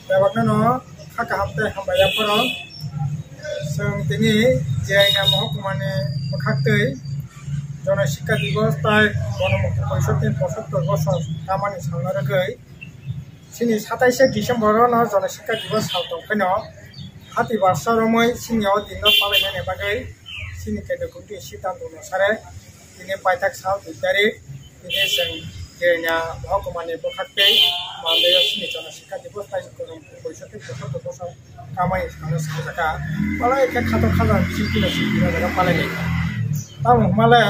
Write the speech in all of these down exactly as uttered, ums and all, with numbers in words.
Bebakno no kha kaham tei hambai yapharo. Chwng tini J I N A mohokuma ni bwkhak twi Jono Sikha Divas tai Gonomukti Porishod ni pochottor bosor tamani salna rwgwi chini satais December o no Jono Sikha Divas sal tong phano hati barsa romwi chini o din no palainani bagwi chini kendro committee siddhanto no sare tini paithak sal dui tarik tini chwng J I N A mohokuma ni bwkhak tei Mandai o chini Jono Sikha Divas tai Gonomukti Porishod ni pochottor bosor tamani salna saljakha. Palai khe khato khajang bising kino sing kino jaga palai lai. Tamo hwnmale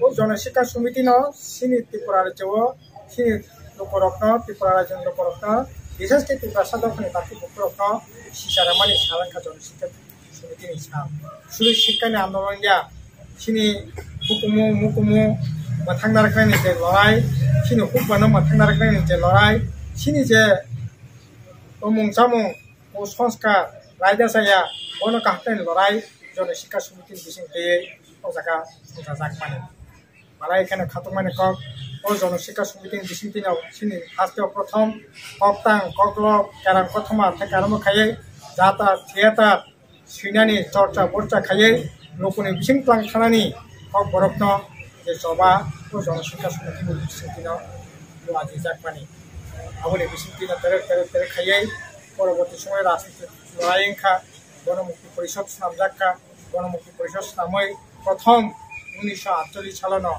o Jono Sikha Samiti no chini Tripura rajyo o chini lukurokno, Tripura rajyoni lukurokno, bises khe Tiprasa dophani baki bukurokno sicharamani sal wngkha Jono Sikha Samiti ni sal. Suri sikhani andolon ya, chini hukumu mukumu mwthang narwknani je lorai, chini hukmano mwthang narwknani je lorai, chini je tomung chamung, kusanskar, raida saya, bono kaham khe lorai, Jono Sikha Samiti ni bising twi o jaga songchajak mani. Malai kheno khatungmani kok, o Jono Sikha Samiti ni bising twi no chini haste o prothom koktang, koklok, kerang kothoma tei keramo khaiwi jata, theater, swinani chorcha borcha khaiwi lukuni bising tlang thanani kok borokno je choba o Jono Sikha Samiti ni bising twi no luajijak mani. Aboni bising twi no terek terek terek khaiwi poroborti somoio rajniti chwrai wngkha, Gonomukti Porishod swnamjak kha, Gonomukti Porishod swnamwi prothom unisho atchollish salono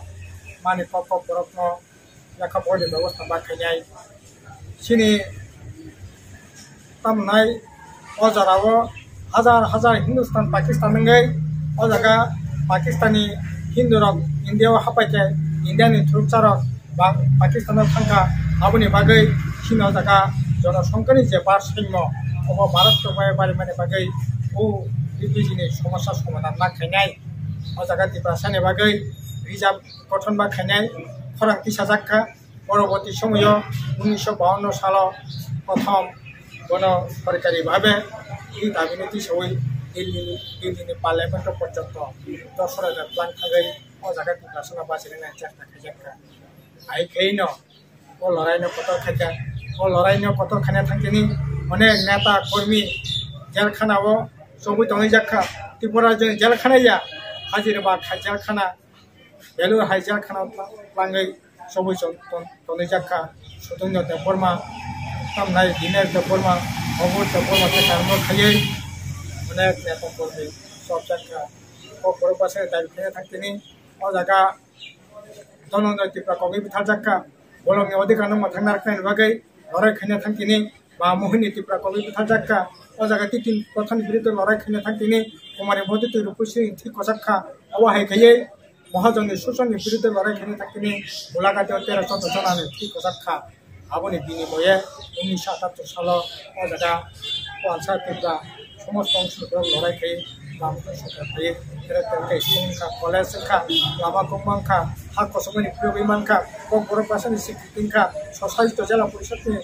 mani kok kok borokno lekha pori bebosta ba khainai. Chini tamnai o jora o hajar hajar Hindustan Pakistan wngwi o jaga Pakistani Hindu rok India o hapai khe India ni thuruksa rok ba Pakistan o thangkha. Aboni bagwi chini o jaga Jono Songkhani je bar saimo obo Bharat rok bai bari mani bagwi o refugee ni somosa somadhan ma khainai. O jaga Tiprasa ni bagwi reserve kothon ba khainai khorang tisajak kha. Poroborti somoyo unisho bawanno salo prothom bono sorkari bhabe i dabino tisawi Delhi, Delhi ni parliament o porjonto dos hajar plan thangwi o jaga Tiprasano bachirina chesta khaijak kha. Hai khe no o lorai no kotor khaijak, o lorai no kotor khaina thangtini onek neta kormi jelkhana o chobwi tongwi jak kha. Tripura rajyoni jelkhana ya hajira ba khai jelkhana Belur hai jelkhana tlangwi chobwi chon-, ton-, tonwi jak kha. Sudungno Debbarma, tamnai Dinesh Debbarma, Obur Debbarma tei karmo khaiwi onek neta kormi chobjak kha. Kokborok bwsai dabi khaina thangtini o jaga Dhananjay Tripura kogwi bwtharjak kha. Bolongni odhikarno mwthang narwknani bagwi lorai khaina thangtini ba Mohini Tripura kogwi bwtharjak kha. O jaga Titin Prothani birudhe lorai khaina thangtini Kumari Bodhi twi Rupusri thwi kwchak kha. Obo hai khaiwi Mohajonni Susonni birudhe lorai khaina thangtini Golagati o tero choudo jonani thwi kwchak kha. Aboni binimoye unisho atattor salo o jaga Wansa Tripura somosto wngsukrok lorai khai Bamkha sorkar khai tere tere khe school wngkha, college wngkha, lama kwbangma wngkha, ha kosomani phiyogwi mankha, kokborok bwsani sikri wngkha, society jela porishod ni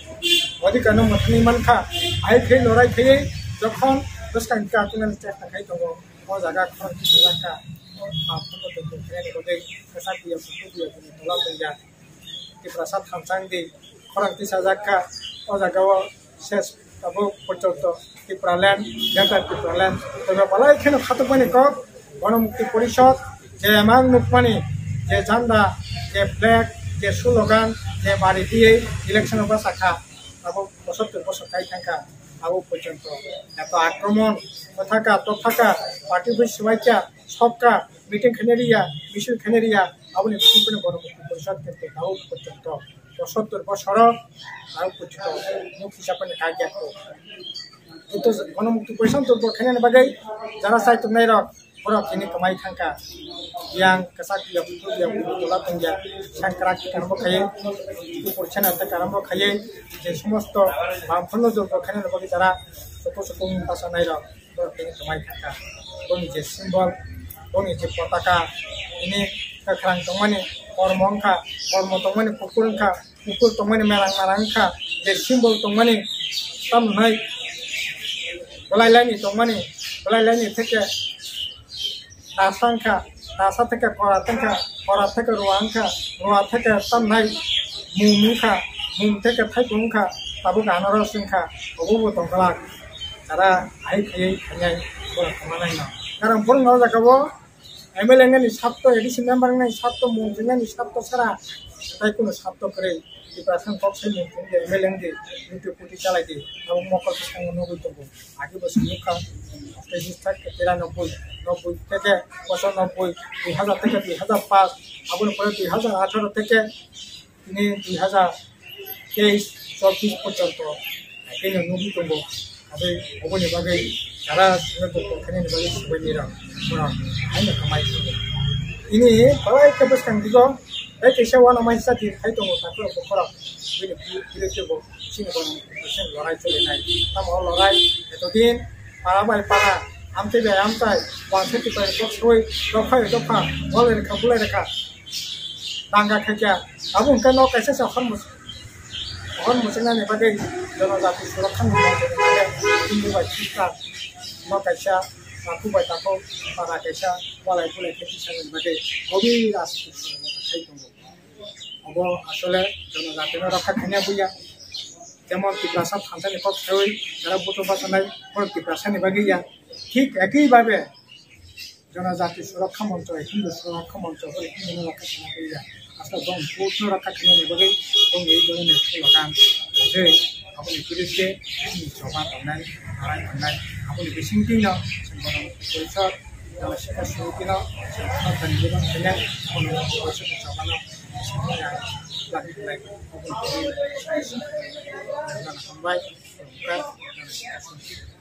odhikar no mwthangwi mankha, hai khai lorai khai jokhon bwskang khe atunani chesta khai tongo, o jaga khorang kisa jakha, o Bamkha sorkar khai ni bagwi kwchak biya, bukur biya, bini tola tongya. Tiprasa thansa wngdi khorang tisajak kha. O jaga o ses tabuk porjonto Tipraland, Greater Tipraland. Tei belai kheno khatokmani kok Ganamukti Porishod je emang nukmani je janda, je flag, je slogan, je bari twiwi election o bwsa kha. Abo bosor twi bosor kai thangkha. Abo porjonto eto akromon, kothaka, tothaka, party bai swbaikha, sokka, meeting khaina riya, misil khaina riya, aboni bising phano Ganamukti Porishod khe tei tabuk porjonto, pochattor bosoro tabuk porjonto mukti chapani kaijakgo. Kintu Ganamukti Porishod bo khainani bagwi jara chai tongnairok borok tini kwmai thangkha. Yang kwchak yang bukur yang bukur tola tongya, sangkrak tei karmo khaiwi, kupur chana tei karmo khaiwi, je somosto bam phano jor bo khainani bagwi jara soko soko mung basa nairok. Borok tini kwmai thangkha. Boni je symbol, boni je potaka, ini kwkhwrang tongmani kormo wngkha, kormo tongmani kuphur wngkha, kuphur tongmani merang merang wngkha, je symbol tongmani tamnai belai laini tongmani, belai laini theke tasa wngkha, tasa theke kora wngkha, kora theke rua wngkha, rua theke tamnai mung wngkha, Mung teke thaipo wngkha, tabuk anarok wngkha, obo bo tongkhlak. Jara hai khaiwi khainai borok tongma naino. Karon borok no jaga o M L A nani sabto, A D C member nani sabto, montri nani sabto sara, tai kuno sabto kwrwi. Tiprasa kok sai montri de M L A de, duty puti chalai de, abo mokol bwskango nugwi tongo. Agi bo se nukha, teis theke tera nobboi, nobboi theke pochanobboi, dui hazar theke dui hazar paanch, aboni pore dui hazar atharo theke tini dui hazar teis chobbish porjonto haikhe no nugwi tongo. Haikhe oboni bagwi jara sino doktor khainani bagwi subaini rok borok haino khamai tongo. Ini belai khe bwskang digo tei kaisa uanamaisa di khai tongo takhurok bokhorok bini biruddhe bo chini borok lorai cholinai. Tamo o lorai etodin para bai para, amchai bai amchai, wansai tipai kok soi, dopha bai dopha, bolai rwkha bulai rwkha. Danga khaikha, abo hwnkhe nok kaisa se hor muchung, hor muchungnani bagwi jonojati surokkha ni bagwi Hindu bai Khristan nok kaisa, takhuk bai takhuk para kaisa, walai bulai khe tisani bagwi obi rajniti khai tongo. Obo asole jonojati no rokha khaina buya. Jemon Tiprasa thansa ni kok sawi jara buto basanai, bono Tiprasa ni bagwi ya. Thik ekhi babe Jonojati Surokkha Moncho, Hindu Surokkha Moncho, hwnwi Hindu no rokha khaina bagwi ya. Aswk bong buthno rokha khainani bagwi bongni boroni slogan. Je aboni biruddhe chini choba tongnai, narai tongnai, aboni bisingtwino chwng bono porisor, jala sikha sumiti no chwng khoroknani bebak khainai, aboni porisor ni choba no bisingtwino ya, lagi khainai, aboni bagwi hambai, khulumkha, jala sikha sumiti.